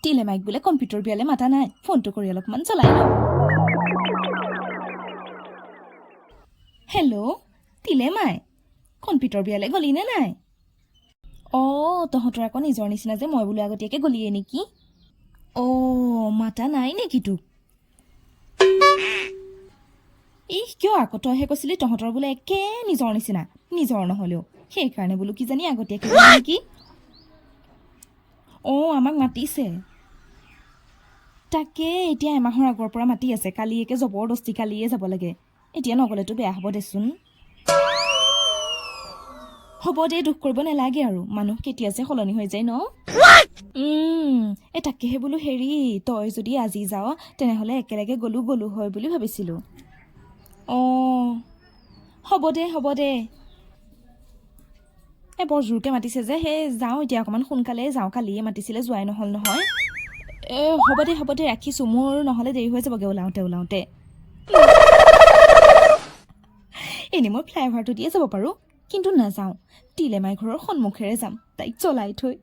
তিলেমাইক বোলে কম্পিউটাৰ বিয়ালে মাতা নাই, ফোনটো কৰি অলপমান চলাই লওঁ। হেল্ল' তিলেমাই, কম্পিউটাৰ বিয়ালে গ'লি নে নাই? অঁ, তহঁতৰ আকৌ নিজৰ নিচিনা যে, মই বোলো আগতীয়াকৈ গ'লিয়ে নেকি? অঁ, মাতা নাই নেকি তোক? ইহ, কিয় আকৌ? তইহে কৈছিলি তহঁতৰ বোলে একে নিজৰ নিচিনা, নিজৰ নহ'লেও, সেইকাৰণে বোলো কিজানি আগতীয়াকৈ গ'লি নেকি। অঁ, আমাক মাতিছে। তাকে এতিয়া এমাহৰ আগৰ পৰা মাতি আছে, কালিয়েকে জবৰদস্তি কালিয়ে যাব লাগে। এতিয়া নগ'লেতো বেয়া হ'ব দেচোন। হ'ব দে, দুখ কৰিব নালাগে আৰু, মানুহ কেতিয়া যে সলনি হৈ যায় ন। এই তাকেহে বোলো, হেৰি, তই যদি আজি যাৱ তেনেহ'লে একেলগে গ'লো গ'লো হয় বুলি ভাবিছিলোঁ। অঁ, হ'ব দে, হ'ব দে। এই বৰ জোৰকৈ মাতিছে যে, সেই যাওঁ এতিয়া, অকণমান সোনকালে যাওঁ, কালিয়ে মাতিছিলে, যোৱাই নহ'ল নহয়। এ হ'ব দে, হ'ব দে, ৰাখিছোঁ, মোৰ নহ'লে দেৰি হৈ যাবগৈ ওলাওঁতে ওলাওঁতে। এনেই মই ফ্লাইঅভাৰটো দিয়ে যাব পাৰোঁ, কিন্তু নাযাওঁ, তিলেমাই ঘৰৰ সন্মুখেৰে যাম তাইক জ্বলাই থৈ।